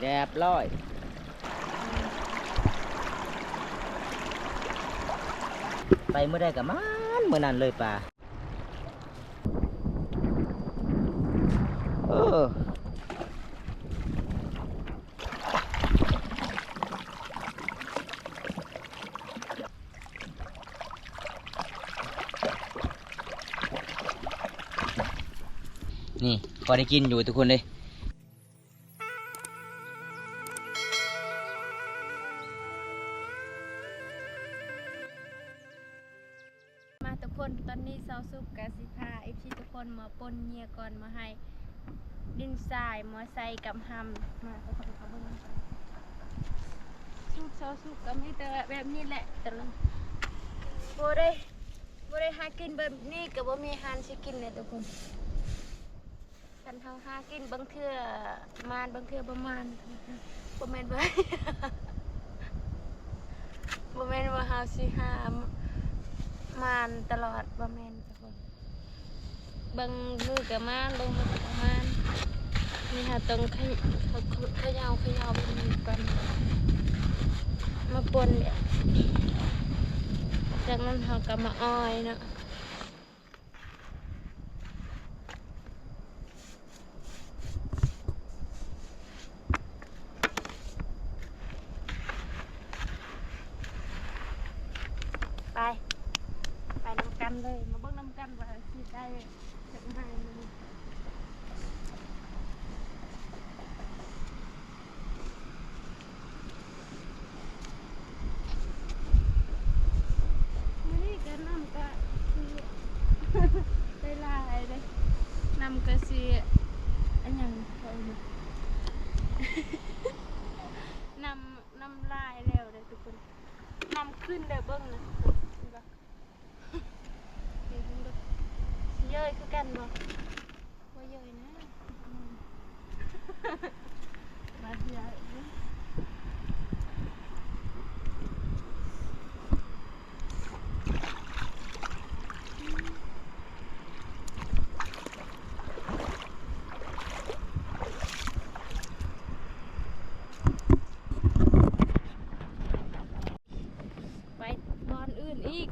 ຮຽບຮ້ອຍ. ໄປມື້ໃດກໍມານມື້ນັ້ນເລີຍປາ. ເອີ ນີ້ ພໍໄດ້ກິນຢູ່ທຸກຄົນເດ້. ມາທຸກຄົນ ຕອນນີ້ຊາວສຸກກະຊິພາເອັຟຊີທຸກຄົນມາປົ່ນເຫຍື່ອກ່ອນ ມາໃຫ້ດິນຊາຍ ມາໃສ່ກັບຮຳ. ມາທຸກຄົນເຂົ້າເບິ່ງນຳກັນ. ສູດຊາວສຸກກະມີແຕ່ແບບນີ້ແຫຼະ ແຕ່ລະ ບໍ່ໄດ້ ບໍ່ໄດ້ຫາກິນແບບນີ້ກະບໍ່ມີອາຫານຊິກິນແຫຼະທຸກຄົນ. ຄັນເຮົາຫາກິນບາງເທື່ອມານ ບາງເທື່ອບໍ່ມານ. ບໍ່ແມ່ນວ່າ ບໍ່ແມ່ນວ່າເຮົາຊິຫາມານຕະຫຼອດ ບໍ່ແມ່ນທຸກຄົນ. ບາງມື້ກະມານ ບາງມື້ກະບໍ່ມານ. ນີ້ເຮົາຕ້ອງຂະ ຂະເຍົາ ຂະເຍົາແບບນີ້ກ່ອນ ມາປົ່ນແບບ ຈາກນັ້ນເຮົາກະມາອອຍເນາະ. ໄປ ໄປນຳກັນເລີຍ ມາເບິ່ງນຳກັນວ່າຊິໄດ້ຈັກໄມ້ມື້ນີ້. ມື້ນີ້ກະນ້ຳກະຊິໄດ້ຫຼາຍເດ້ ນ້ຳກະຊິ ອັນຫຍັງເຂົາເອີ້ນ ນ້ຳ ນ້ຳຫຼາຍແລ້ວເດ້ທຸກຄົນ ນ້ຳຂຶ້ນແລ້ວ ເບິ່ງນະ ເຫັນບໍ່? ເອີຍຄືກັນບໍ່? ບໍ່ເອີຍນະ ບາດເດຍ. ໄປບ່ອນອື່ນອີກ.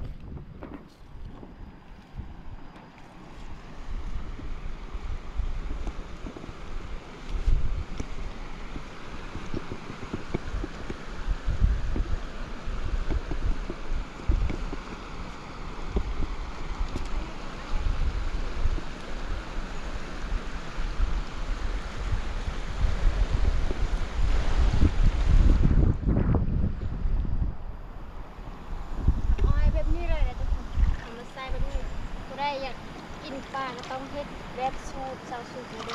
ອ້ອຍແບບນີ້ເລີຍນະທຸກຄົນ ທຳມະຊາດແບບນີ້. ຜູ້ໃດຢາກກິນປາກະຕ້ອງເຮັດແບບສູດຊາວສຸກເດີ.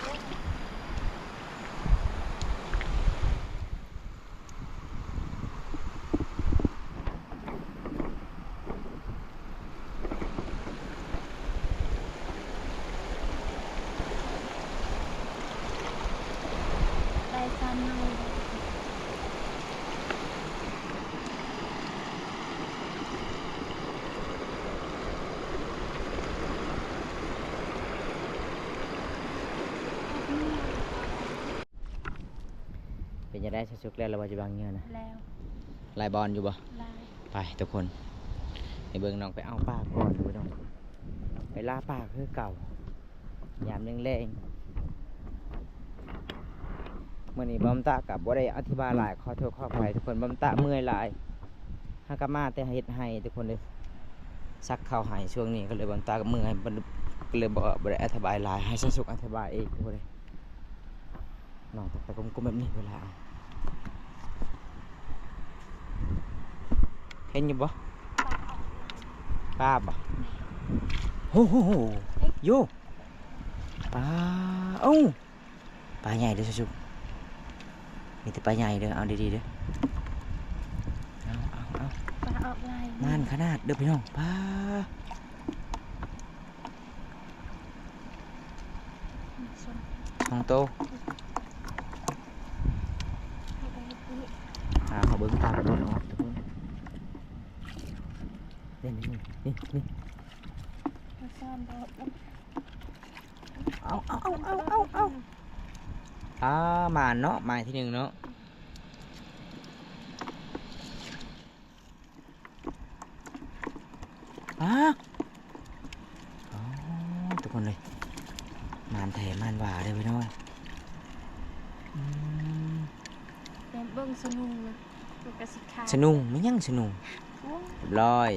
ໄດ້ຊາມໜ່ວຍ. ເປັນຈັ່ງໃດ ຊາວສຸກ ແລ້ວລະບໍ່ ຈະວາງເຫຍື່ອນະ? ແລ້ວ. ຫຼາຍບ່ອນຢູ່ບໍ່? ຫຼາຍ. ໄປທຸກຄົນ ໄປເບິ່ງນ້ອງໄປເອົາປາກ່ອນ ພີ່ນ້ອງ ໄປລ່າປາຄືເກົ່າ ຍາມແລງໆ. ມື້ນີ້ບ່າວຕາກະບໍ່ໄດ້ອະທິບາຍຫຼາຍ ຂໍໂທດຂໍອະໄພທຸກຄົນ ບ່າວຕາເມື່ອຍຫຼາຍ. ຫາກະມາແຕ່ເຮັດໄຮ່ທຸກຄົນເອີຍ ສັກເຂົ້າໄຮ່ຊ່ວງນີ້ ກະເລີຍບ່າວຕາກະເມື່ອຍ ກະເລີຍບໍ່ ບໍ່ໄດ້ອະທິບາຍຫຼາຍ ໃຫ້ຊາວສຸກອະທິບາຍເອງທຸກຄົນເອີຍ. ນ້ອງຕ້ອງໄປກົ້ມໆແບບນີ້ເວລາເອົາ ເຫັນຢູ່ບໍ່? ປາບໍ່? ໂອ້ໂຫ ໂຢ ປາ ເອົ້າ ປາໃຫຍ່ເດີຊາວສຸກ ມີແຕ່ປາໃຫຍ່ເດີ ເອົາດີໆເດີ ເອົາ ເອົາ ເອົາ ປາອອກຫຼາຍ ໝານຂະໜາດເດີພີ່ນ້ອງ ປາ. ສອງໂຕ ຫາເຂົາເບິ່ງປາກະໂດດອອກທຸກຄົນ ນີ້ໆໆ ເອົາ ເອົາ ເອົາ ເອົາ ເອົາ. ອ້າ ໝານເນາະ ໝາຍທີໜຶ່ງເນາະ. ອ້າ ອໍ ທຸກຄົນເອີຍ ໝານແທ້ໝານວ່າເດີ້ພີ່ນ້ອງ. ອືມ ແຕ່ເບິ່ງສະໜຸງນະ ມັນກະຊິຂາດ. ສະໜຸງ? ແມ່ນຫຍັງສະໜຸງ? ໂອ້ຍ ຮຽບຮ້ອຍ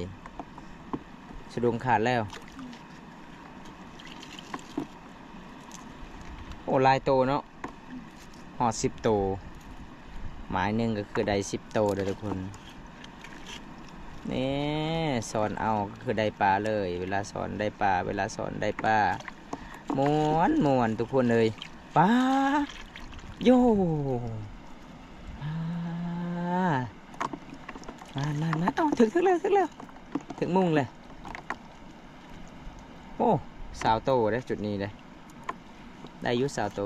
ສະດຸງຂາດແລ້ວ. ໂອ້ ຫຼາຍໂຕເນາະ ຮອດສິບໂຕ. ໝາຍໜຶ່ງກໍຄືໄດ້ສິບໂຕເດີ້ທຸກຄົນ. ນີ້ ຊ້ອນເອົາກໍຄືໄດ້ປາເລີຍ. ເວລາຊ້ອນໄດ້ປາ ເວລາຊ້ອນໄດ້ປາ ມ່ວນໆ ທຸກຄົນເອີຍ. ປາ ໂຢ ປາ ມາໆໆ ເອົ້າ ຖືກ ຖືກແລ້ວ ຖືກແລ້ວ ຖືກມຸງແລ້ວ. ໂອ້ ຊາວໂຕເດ້ຈຸດນີ້ເດ້ ໄດ້ຢູ່ຊາວໂຕ.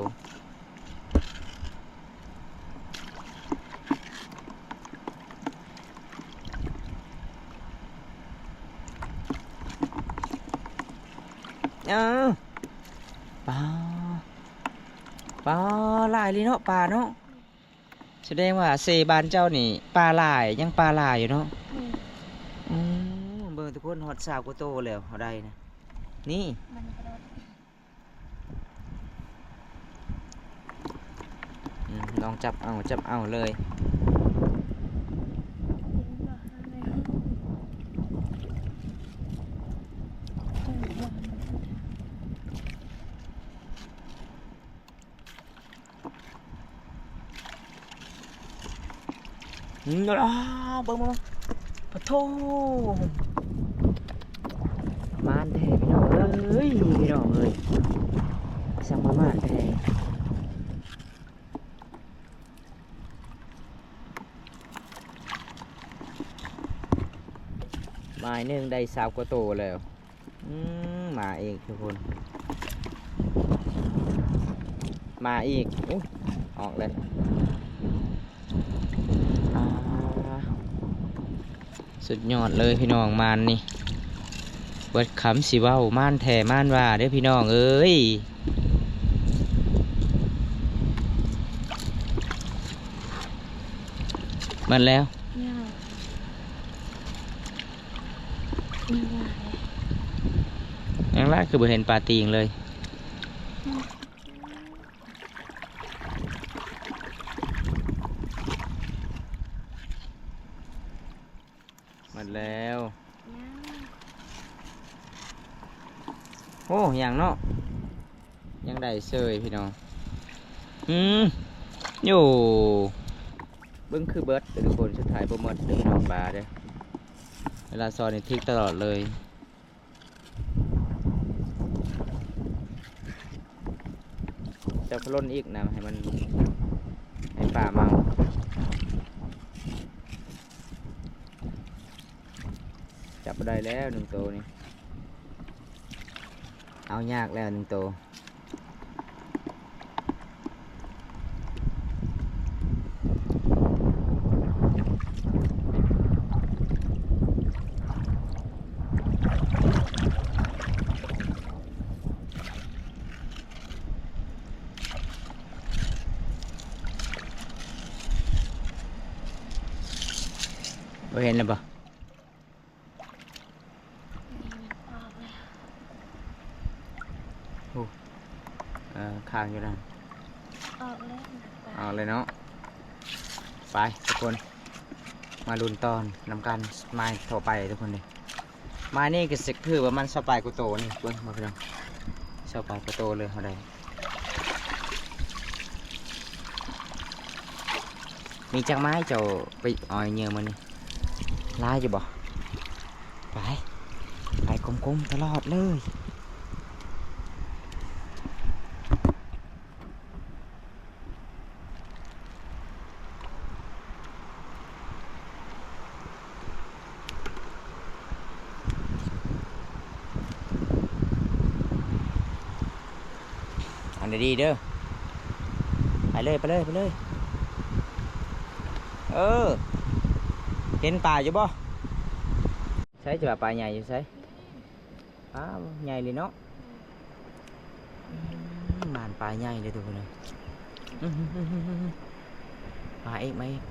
ເອີ ປາ ປາຫຼາຍເລີຍເນາະ ປາເນາະ. ສະແດງວ່າເຊບ້ານເຈົ້ານີ້ປາຫຼາຍ ຍັງປາຫຼາຍຢູ່ເນາະ. ອືມ ອືມ ເບິ່ງທຸກຄົນ ຮອດຊາວກວ່າໂຕແລ້ວ ເຮົາໄດ້ນະ ນີ້ ມັນກະໂດດ. ອືມ ລອງຈັບເອົາ ຈັບເອົາເລີຍ. ອືມ ອ້າ ເບິ່ງ ເບິ່ງ ປະໂທ ໝານແທ້ພີ່ນ້ອງເອີຍ ພີ່ນ້ອງເອີຍ ຊ່າງວ່າໝານແທ້. ໝາຍໜຶ່ງໄດ້ຊາວກວ່າໂຕແລ້ວ. ອືມ ມາອີກທຸກຄົນ ມາອີກ. ໂອ້ ອອກເລີຍ. ອາ ສຸດຍອດເລີຍພີ່ນ້ອງ ໝານນີ້ ເບິດຄຳຊິເວົ້າ. ໝານແທ້ໝານວ່າເດີ້ພີ່ນ້ອງເອີຍ. ໝົດແລ້ວ ຍັງ ຍັງຫຼາຍ ຍັງຫຼາຍ ຄືບໍ່ເຫັນປາຕີງເລີຍ. ໝົດແລ້ວ ຍັງ ໂອ້ ຍັງເນາະ ຍັງໄດ້ເສີຍພີ່ນ້ອງ. ອືມ ໂຢ ເບິ່ງຄືເບິດເດີ້ທຸກຄົນ ສຸດທ້າຍບໍ່ໝົດເດີ້ພີ່ນ້ອງ ປາເດີ້. ເວລາຊ້ອນນີ້ຖືກຕະຫຼອດເລີຍ. ຈັບຂະຫຼົ່ນອີກນະ ໃຫ້ມັນ ໃຫ້ປາເມົາ. ຈັບບໍ່ໄດ້ແລ້ວໜຶ່ງໂຕນີ້ ເອົາຍາກແລ້ວໜຶ່ງໂຕ. ບໍ່ເຫັນແລ້ວບໍ່? ນີ້ມັນອອກແລ້ວ ໂອ້ ເອີ ຄ້າງຢູ່ນັ້ນ ອອກແລ້ວ ອອກແລ້ວເນາະ. ໄປທຸກຄົນ ມາລຸ້ນຕໍ່ນຳກັນ ໝາຍຕໍ່ໄປທຸກຄົນເດ້. ໝາຍນີ້ກໍຊິຄືປະມານຊາວປາຍກວ່າໂຕນີ້ ເບິ່ງມາພີ່ນ້ອງ ຊາວປາຍກວ່າໂຕເລີຍ ເຮົາໄດ້. ມີຈັກໄມ້ເຈົ້າໄປເອົາເຫຍື່ອມື້ນີ້? ຫຼາຍຢູ່ບໍ່? ໄປ ໄປກົມໆຕະຫຼອດເລີຍ. ເອົາດີໆເດີ ໄປເລີຍ ໄປເລີຍ ໄປເລີຍ. ເອີ ເຫັນປາຢູ່ບໍ່? ໃສ ຈະວ່າປາໃຫຍ່ຢູ່ໃສ? ປາໃຫຍ່ເລີຍເນາະ. ອືມ ໝານປາໃຫຍ່ເລີຍທຸກຄົນເອີຍ. ມາອີກ ມາອີກ.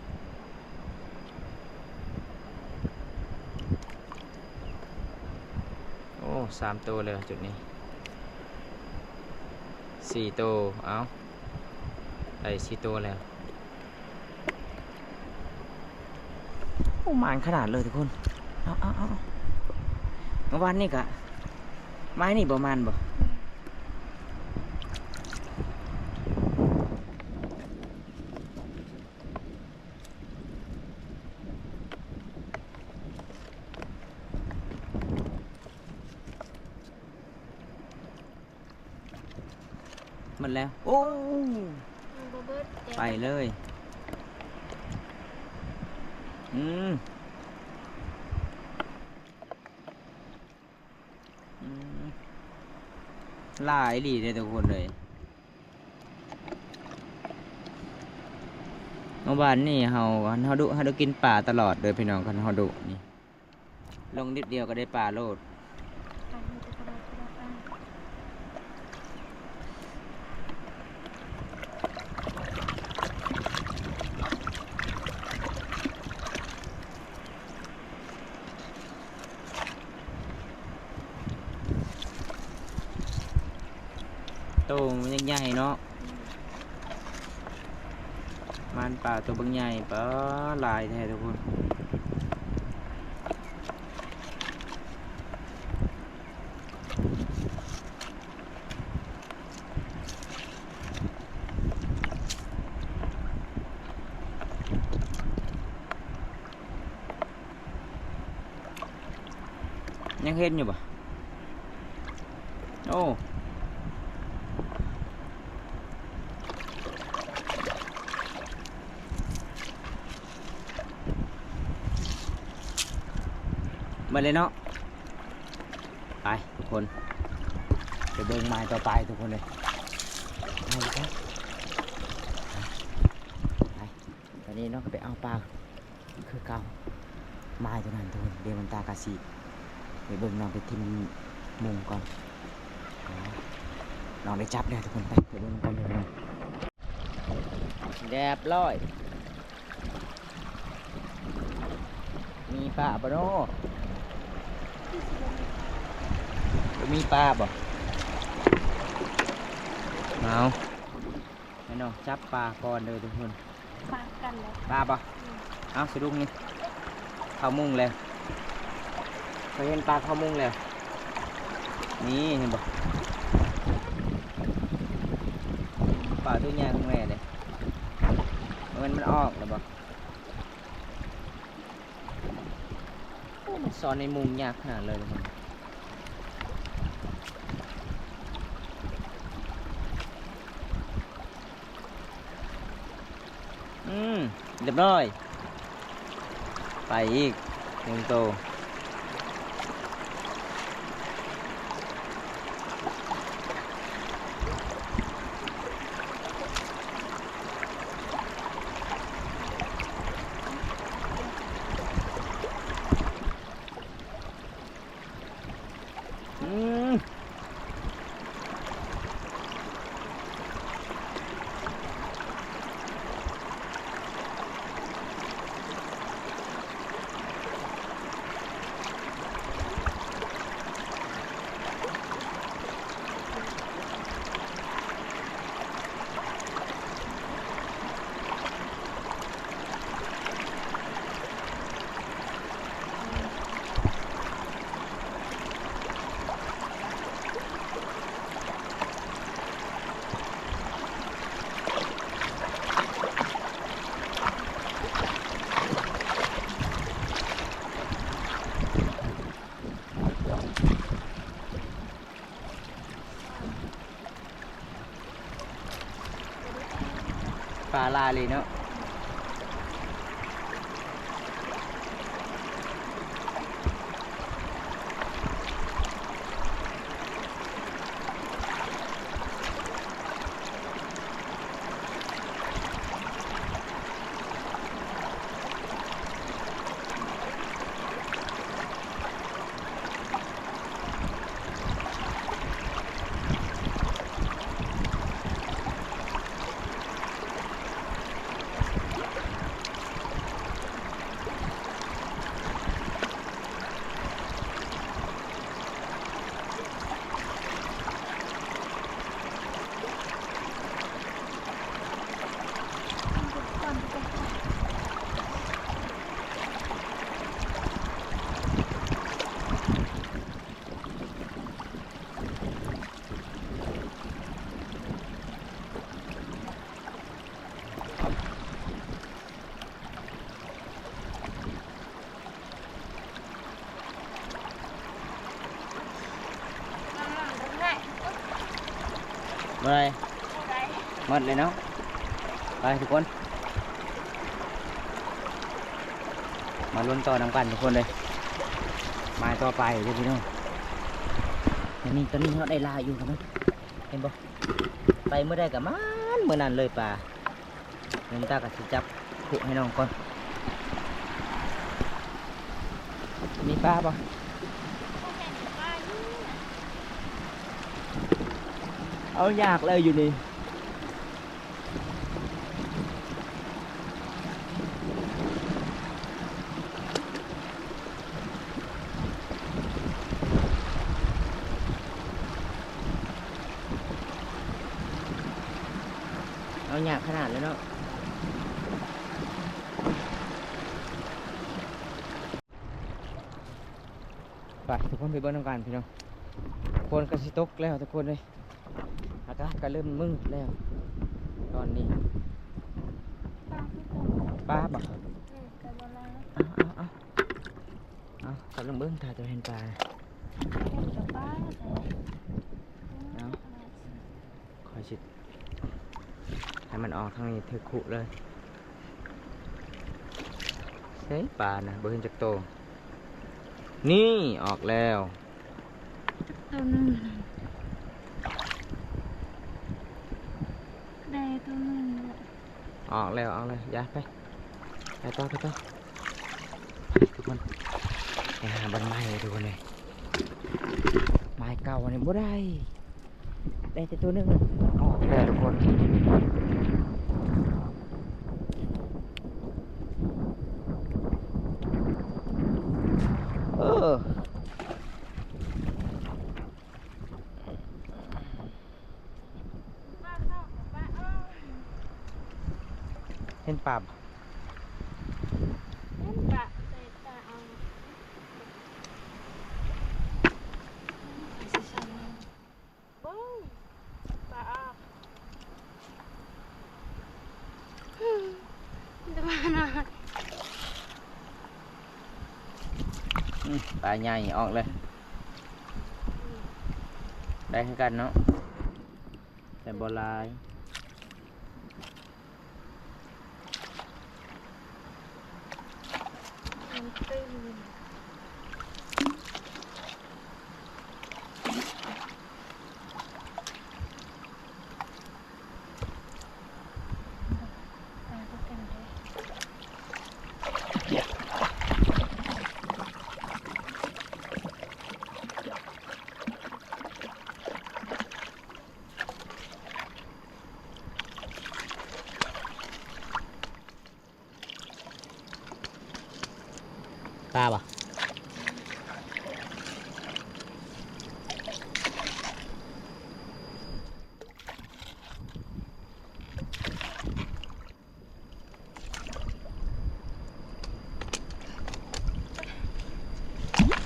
ໂອ້ ສາມໂຕແລ້ວຈຸດນີ້ ສີ່ໂຕ. ເອົ້າ ໄດ້ສີ່ໂຕແລ້ວ. ໂອ້ ໝານຂະໜາດເລີຍທຸກຄົນ. ເອົາ ເອົາ ເອົາ ເອົາ ເມື່ອວານນີ້ກະ ມານີ້ບໍ່ ໝານບໍ່? ໝົດແລ້ວ. ໂອ້ ຍັງບໍ່ເບິດ ໄປເລີຍ. ອືມ ອືມ ຫຼາຍອີ່ຫຼີເດ້ທຸກຄົນເອີຍ. ເມື່ອວານນີ້ເຮົາ ຄັນເຮົາດຸ ເຮົາໄດ້ກິນປາຕະຫຼອດເດີພີ່ນ້ອງ. ຄັນເຮົາດຸນີ້ ລົງນິດດຽວກໍໄດ້ປາໂລດ. ໂຕມັນຍັງໃຫຍ່ເນາະ. ໝານປາໂຕບັກໃຫຍ່ ປາຫຼາຍແທ້ທຸກຄົນ. ຍັງເຫັນຢູ່ບໍ່? ໂອ້ ໝົດເລີຍເນາະ. ໄປທຸກຄົນ ໄປເບິ່ງໝາຍຕໍ່ໄປທຸກຄົນເອີຍ. ໄປ ຕອນນີ້ນ້ອງກໍໄປເອົາປາຄືເກົ່າ ໝາຍຕົວນັ້ນທຸກຄົນ. ດຽວມັນຕາກະຊິໄປເບິ່ງ ນ້ອງໄປຖິ້ມມຸງກ່ອນ. ນ້ອງໄດ້ຈັບແລ້ວທຸກຄົນ. ໄປ ໄປເບິ່ງນຳກັນເດີ. ຮຽບຮ້ອຍ. ມີປາບໍ່ເນາະ? ບໍ່ມີປາບໍ່? ເອົາ ແມ່ນ້ອງຈັບປາກ່ອນເດີທຸກຄົນ. ປາກັນແລ້ວ ປາບໍ່? ອືມ ເອົາ ສະດຸ້ງນີ້ ເຂົ້າມຸງແລ້ວ. ຂ້ອຍເຫັນປາເຂົ້າມຸງແລ້ວ. ນີ້ ເຫັນບໍ່? ປາຕົວໃຫຍ່ຂ້າງໃນເດ້. ແມ່ນມັນອອກແລ້ວບໍ່? ໂອ້ ມັນຊ່ອນໃນມຸງຍາກຂະໜາດເລີຍ. ອືມ ຮຽບຮ້ອຍ. ໄປອີກໜຶ່ງໂຕ. ອືມ. ປາຫຼາຍເລີຍເນາະ. ອືມ ໄດ້ ໝົດເລີຍເນາະ. ໄປທຸກຄົນ ມາລຸ້ນຕໍ່ນຳກັນທຸກຄົນເລີຍ ໝາຍຕໍ່ໄປເດີພີ່ນ້ອງ. ອັນນີ້ ຕອນນີ້ເຮົາໄດ້ຫຼາຍຢູ່ເນາະ ເຫັນບໍ່? ໄປມື້ໃດກໍໝານມື້ນັ້ນເລີຍປາ. ລຸງຕາກໍຊິຈັບຄຸໃຫ້ນ້ອງກ່ອນ. ມີປາບໍ່? ເອົາຍາກເລີຍຢູ່ນີ້. ເອົາຍາກຂະໜາດເລີຍເນາະ. ໄປທຸກຄົນ ໄປເບິ່ງນຳກັນພີ່ນ້ອງ. ຝົນກໍຊິຕົກແລ້ວທຸກຄົນເອີຍ ອາກາດກໍເລີ່ມມືດແລ້ວຕອນນີ້. ປາຄືເກົ່າ ປາບໍ່? ອືມ ກໍບໍ່ຫຼາຍ. ເອົາໆໆ ເອົາ ກໍລອງເບິ່ງ ຖ້າເຈົ້າເຫັນປາ ເຫັນກໍປາ. ເອົາ ຂ້ອຍຊິໃຫ້ມັນອອກທາງນີ້ຖືກຄຸເລີຍ. ເຮີ້ຍ ປານະ ບໍ່ເຫັນຈັກໂຕ. ນີ້ ອອກແລ້ວ ໂຕໜຶ່ງ ໄດ້ໂຕໜຶ່ງ. ອອກແລ້ວ ອອກແລ້ວ ຢ່າ ໄປ ໄປຕໍ່ ໄປຕໍ່. ໄປທຸກຄົນ ໄປຫາບ່ອນໃໝ່ທຸກຄົນເອີຍ. ໝາຍເກົ່າອັນນີ້ບໍ່ໄດ້ ໄດ້ແຕ່ໂຕໜຶ່ງ ອອກແລ້ວທຸກຄົນ. ເອີ ເຫັນປາບໍ່? ເຫັນປາ ແຕ່ປາເອົາ ເບິ່ງ ປາອອກ ປານ້ອຍ ອືມ ປາໃຫຍ່ອອກເລີຍ. ໄດ້ຄືກັນເນາະ ແຕ່ບໍ່ຫຼາຍ. ມັນຕື່ນ. ປາບໍ່?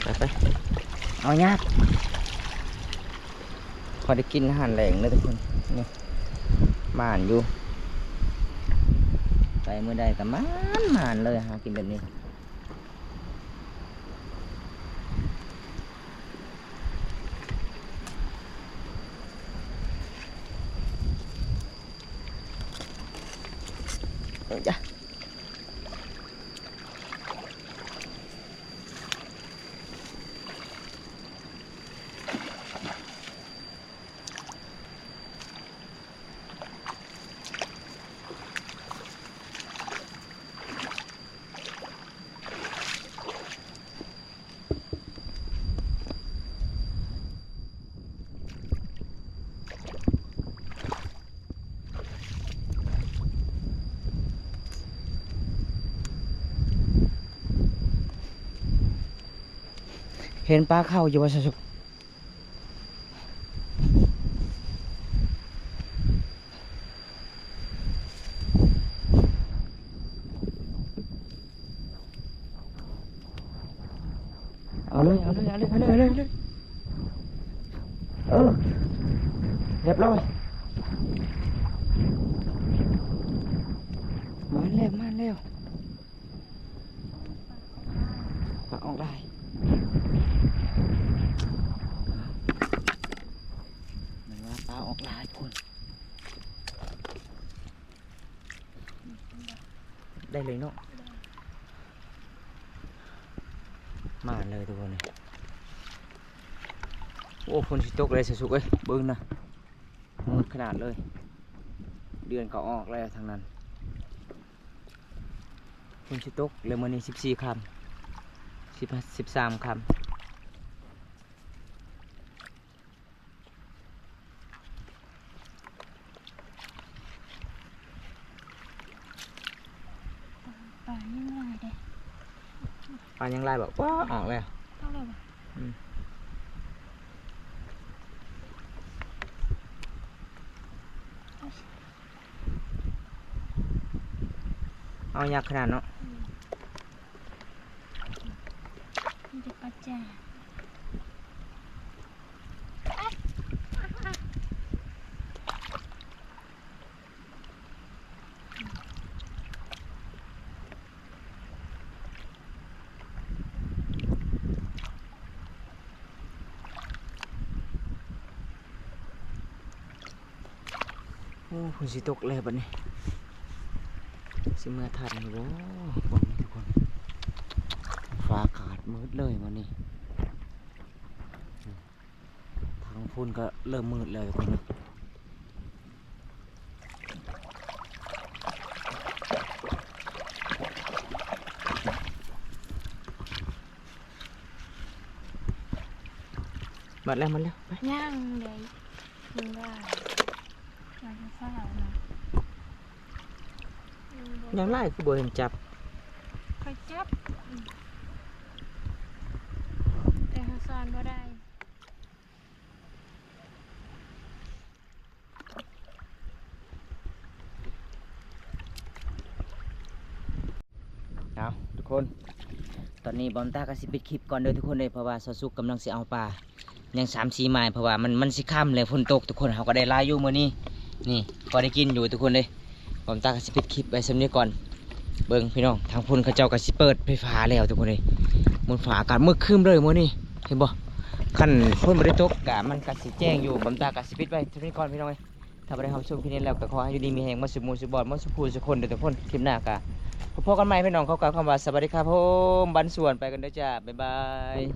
ໄປໆ ເອົາຍາກ. ພໍໄດ້ກິນອາຫານແລງເດີທຸກຄົນ. ນີ້ ໝານຢູ່ ໄປມື້ໃດກໍໝານໆເລີຍ ຫາກິນແບບນີ້. ເອີ ຈ້າ. ເຫັນປາເຂົ້າຢູ່ບໍ່ ສາວສຸກ? ເອົາເລີຍ ເອົາເລີຍ ເອົາເລີຍ ເອົາເລີຍ ເອີ ຮຽບຮ້ອຍ. ມາແລ້ວ ມາແລ້ວ. ປາອອກຫຼາຍ ແມ່ນວ່າປາອອກຫຼາຍພຸ້ນ. ໄດ້ເລີຍເນາະ ມາເລີຍທຸກຄົນເອີຍ. ໂອ້ ຝົນຊິຕົກແລ້ວຊາວສຸກເອີຍ ເບິ່ງນະ ມືດຂະໜາດເລີຍ ເດືອນກໍອອກແລ້ວທາງນັ້ນ. ຝົນຊິຕົກແລ້ວມື້ນີ້ສິບສີ່ຄ່ຳ ສິບ ສິບສາມຄ່ຳ. ປາຍັງຫຼາຍເດ້ ປາຍັງຫຼາຍບໍ່? ວ້າ ອອກແລ້ວ ອອກແລ້ວບໍ່? ອືມ ເອົາ ຍັກຂະໜາດເນາະ ອືມ ມີແຕ່ປາຈາ. ໂອ້ ຝົນຊິຕົກແລ້ວບັດນີ້ ຊິເມືອທັນຢູ່ບໍ່? ເບິ່ງທຸກຄົນ ຟ້າຂາດມືດເລີຍມື້ນີ້. ທາງພຸ້ນກໍເລີ່ມມືດແລ້ວທຸກຄົນ. ໝົດແລ້ວ ໝົດແລ້ວ ໄປ ຍັງເດ້ ຍັງໄດ້ ຍັງບໍ່ຟ້າວນະ ຍັງຫຼາຍຄືບໍ່ເຫັນຈັບ ຂ້ອຍຈັບ ແຕ່ເຮົາຊ້ອນບໍ່ໄດ້. ເອົາ ທຸກຄົນ ຕອນນີ້ບອມຕາກໍຊິປິດຄລິບກ່ອນເດີທຸກຄົນເດີ ເພາະວ່າຊາວສຸກກຳລັງຊິເອົາປາ ຍັງສາມສີ່ໝາຍ ເພາະວ່າມັນ ມັນຊິຄ່ຳແລ້ວ ຝົນຕົກທຸກຄົນ. ເຮົາກໍໄດ້ຫຼາຍຢູ່ມື້ນີ້ ນີ້ ພໍໄດ້ກິນຢູ່ທຸກຄົນເດີ. ບອມຕາກໍຊິປິດຄລິບໄວ້ສ່ຳນີ້ກ່ອນ. ເບິ່ງພີ່ນ້ອງ ທາງພຸ້ນເຂົາເຈົ້າກໍຊິເປີດໄຟຟ້າແລ້ວທຸກຄົນເອີຍ. ໝົດຟ້າອາກາດມືດຄຶ້ມເລີຍມື້ນີ້ ເຫັນບໍ່? ຄັນຝົນບໍ່ໄດ້ຕົກກະມັນກະຊິແຈ້ງຢູ່. ບອມຕາກະຊິປິດໄວ້ສ່ຳນີ້ກ່ອນພີ່ນ້ອງເອີຍ. ຖ້າວ່າໄດ້ຮັບຊົມຄລິບນີ້ແລ້ວ ກະຂໍໃຫ້ຢູ່ດີມີແຮງໝົດສູ່ໝູ່ສູ່ບ່ອນ ໝົດສູ່ຜູ້ສູ່ຄົນເດີທຸກຄົນ. ຄລິບໜ້າກະພົບກັນໃໝ່ພີ່ນ້ອງ. ຂໍກ່າວຄຳວ່າສະບາຍດີຄັບຜົມ ບັນສວນ ໄປກັນເດີຈ້າ ບາຍບາຍ.